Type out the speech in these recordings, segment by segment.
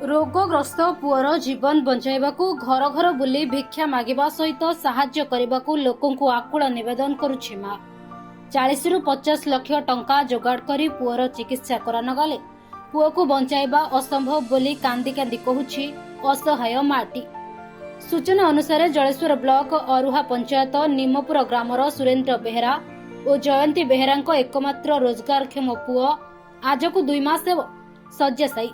ରୋଗଗ୍ରସ୍ତ ପୁଅର ଜୀବନ ବଞ୍ଚାଇବାକୁ ଘର ଘର ବୁଲି ଭିକ୍ଷା ମାଗିବା ସହିତ ସାହାଯ୍ୟ କରିବାକୁ ଲୋକଙ୍କୁ ଆକୁଳ ନିବେଦନ କରୁଛି ମା। 40ରୁ 50 ଲକ୍ଷ ଟଙ୍କା ଯୋଗାଡ଼ କରି ପୁଅର ଚିକିତ୍ସା କରାନଗଲେ ପୁଅକୁ ବଞ୍ଚାଇବା ଅସମ୍ଭବ ବୋଲି କାନ୍ଦି କାନ୍ଦି କହୁଛି ଅସହାୟ ମାଟି। ସୂଚନା ଅନୁସାରେ, ଜଳେଶ୍ୱର ବ୍ଲକ ଅରୁହା ପଞ୍ଚାୟତ ନିମପୁର ଗ୍ରାମର ସୁରେନ୍ଦ୍ର ବେହେରା ଓ ଜୟନ୍ତୀ ବେହେରାଙ୍କ ଏକମାତ୍ର ରୋଜଗାରକ୍ଷମ ପୁଅ ଆଜକୁ 2 ମାସ ହେବ ଶଯ୍ୟାଶାୟୀ।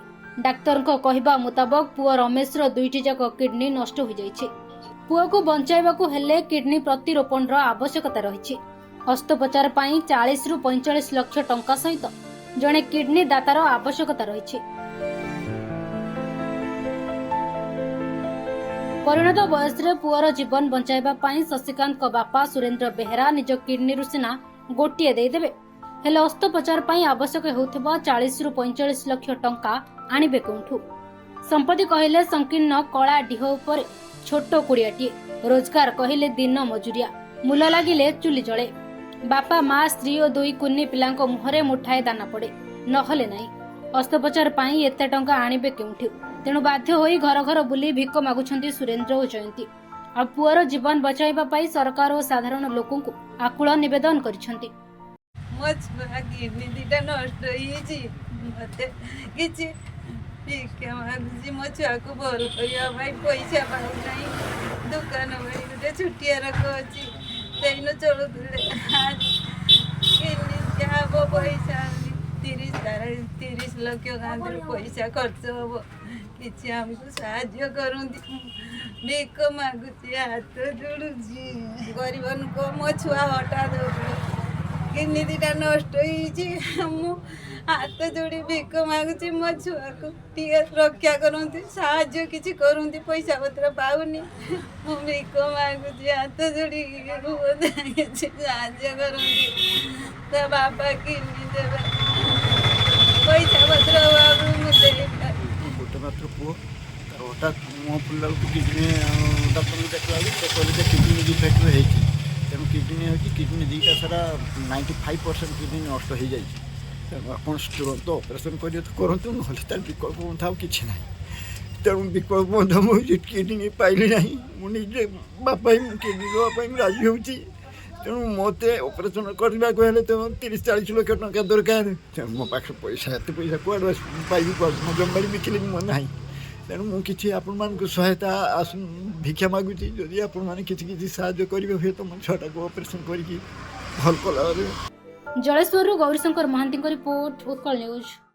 ଡାକ୍ତରଙ୍କ କହିବା ମୁତାବକ, ପୁଅ ରମେଶର ଦୁଇଟି ଯାକ କିଡନୀ ନଷ୍ଟ ହୋଇଯାଇଛି। ପୁଅକୁ ବଞ୍ଚାଇବାକୁ ହେଲେ କିଡନୀ ପ୍ରତିରୋପଣର ଆବଶ୍ୟକତା ରହିଛି। ଅସ୍ତ୍ରୋପଚାର ପାଇଁ 40ରୁ 45 ଲକ୍ଷ ଟଙ୍କା ସହିତ ଜଣେ କିଡନୀ ଦାତାର ଆବଶ୍ୟକତା ରହିଛି। ପରିଣତ ବୟସରେ ପୁଅର ଜୀବନ ବଞ୍ଚାଇବା ପାଇଁ ଶଶିକାନ୍ତଙ୍କ ବାପା ସୁରେନ୍ଦ୍ର ବେହେରା ନିଜ କିଡନୀରୁ ସିନା ଗୋଟିଏ ଦେଇଦେବେ, ହେଲେ ଅସ୍ତ୍ରୋପଚାର ପାଇଁ ଆବଶ୍ୟକ ହେଉଥିବା 40ରୁ 45 ଲକ୍ଷ ଟଙ୍କା ଆଣିବେ କେଉଁଠୁ? ସମ୍ପତ୍ତି କହିଲେ ସଂକୀର୍ଣ୍ଣ କଳା ଡିହ ଉପରେ ଛୋଟ କୁଡ଼ିଆଟିଏ। ରୋଜଗାର କହିଲେ ଦିନ ମଜୁରିଆ। ମୂଲ ଲାଗିଲେ ଚୁଲି ଜଳେ। ବାପା, ମା, ସ୍ତ୍ରୀ ଓ ଦୁଇ କୁନି ପିଲାଙ୍କ ମୁହଁରେ ମୁଠାଏ ଦାନା ପଡେ, ନହେଲେ ନାହିଁ। ଅସ୍ତ୍ରୋପଚାର ପାଇଁ ଏତେ ଟଙ୍କା ଆଣିବେ କେଉଁଠୁ? ତେଣୁ ବାଧ୍ୟ ହୋଇ ଘର ଘର ବୁଲି ଭିକ ମାଗୁଛନ୍ତି ସୁରେନ୍ଦ୍ର ଓ ଜୟନ୍ତୀ। ଆଉ ପୁଅର ଜୀବନ ବଞ୍ଚାଇବା ପାଇଁ ସରକାର ଓ ସାଧାରଣ ଲୋକଙ୍କୁ ଆକୁଳ ନିବେଦନ କରିଛନ୍ତି। ମୋ ଛୁଆ କିଡନୀ ଦୁଇଟା ନଷ୍ଟ ହେଇଯାଇଛି। ମୋତେ କିଛି ଭିକ୍ଷା ମାଗୁଛି। ମୋ ଛୁଆକୁ ଭଲ କରିବା ପାଇଁ ପଇସା ପାଉନାହିଁ। ଦୋକାନ ବାଡ଼ି ଗୋଟେ ଛୋଟିଆ ରକ ଅଛି, ସେଇନୁ ଚଳୁଥିଲେ। ଆଜି କିଡନୀ ଦିଆହବ, ପଇସା 30 ଲକ୍ଷ ଗାଁରୁ ପଇସା ଖର୍ଚ୍ଚ ହବ। କିଛି ଆମକୁ ସାହାଯ୍ୟ କରନ୍ତି, ଭିକ ମାଗୁଛି, ହାତ ଯୋଡ଼ୁଛି। ଗରିବ ଲୋକ, ମୋ ଛୁଆ ହଠାତ୍ କିଡନୀ ଦୁଇଟା ନଷ୍ଟ ହେଇଛି। ମୁଁ ହାତ ଯୋଡ଼ି ଭିକ ମାଗୁଛି। ମୋ ଛୁଆକୁ ଟିକେ ରକ୍ଷା କରନ୍ତି, ସାହାଯ୍ୟ କିଛି କରନ୍ତି। ପଇସା ପତ୍ର ପାଉନି, ମୁଁ ଭିକ ମାଗୁଛି ହାତ ଯୋଡ଼ିକି। ମୋତେ କିଛି ସାହାଯ୍ୟ କରନ୍ତି। ତା ବାପା କିଡନୀ ଦେବେ, ପଇସା ପତ୍ର ଅଭାବରୁ ମୁଁ ଦେଇପାରୁନି। ଗୋଟେ ମାତ୍ର ପୁଅ ତାର। ହଠାତ୍ ମୁହଁ ଫୁଲିଲା ବେଳକୁ କିଡ଼ନୀ, ଡକ୍ଟରଙ୍କୁ ଦେଖିଲା ବେଳକୁ ସେ କହିଲେ ଯେ କିଡ଼ନୀ ଡିଫେକ୍ଟ ହେଇଛି। ତେଣୁ କିଡ଼ନୀ ହେଉଛି, କିଡ଼ନୀ ଦୁଇଟା ସାରା 95% କିଡ଼ନୀ ନଷ୍ଟ ହେଇଯାଇଛି। ତେଣୁ ଆପଣ ତୁରନ୍ତ ଅପରେସନ୍ କରିବେ ତ କରନ୍ତୁ, ନହେଲେ ତାର ବିକଳ୍ପ ପନ୍ଥା ଆଉ କିଛି ନାହିଁ। ତେଣୁ ବିକଳ୍ପ ପନ୍ଥା, ମୁଁ କିଡ଼ନୀ ପାଇଲି ନାହିଁ। ମୁଁ ନିଜେ ବାପା ହିଁ ମୁଁ କିଡ଼ନୀ ଦେବା ପାଇଁ ମୁଁ ରାଜି ହେଉଛି। ତେଣୁ ମୋତେ ଅପରେସନ୍ କରିବାକୁ ହେଲେ ତ 30-40 ଲକ୍ଷ ଟଙ୍କା ଦରକାର। ତେଣୁ ମୋ ପାଖରେ ପଇସା, ଏତେ ପଇସା କୁଆଡ଼ୁ ଆସିବ? ମୁଁ ପାଇବି କୁଆଡ଼ୁ? ମୋ ଜମିବାଡ଼ି ବିକିଲେ ବି ମୋ ନାହିଁ। ତେଣୁ ମୁଁ କିଛି ଆପଣମାନଙ୍କୁ ସହାୟତା ଆସୁ ଭିକ୍ଷା ମାଗୁଛି। ଯଦି ଆପଣମାନେ କିଛି କିଛି ସାହାଯ୍ୟ କରିବେ, ହୁଏତ ମୋ ଛୁଆଟାକୁ ଅପରେସନ୍ କରିକି ଭଲ କଲା। ଜଳେଶ୍ୱରରୁ ଗୌରୀଶଙ୍କର ମହାନ୍ତିଙ୍କ ରିପୋର୍ଟ, ଉତ୍କଳ ନ୍ୟୁଜ୍।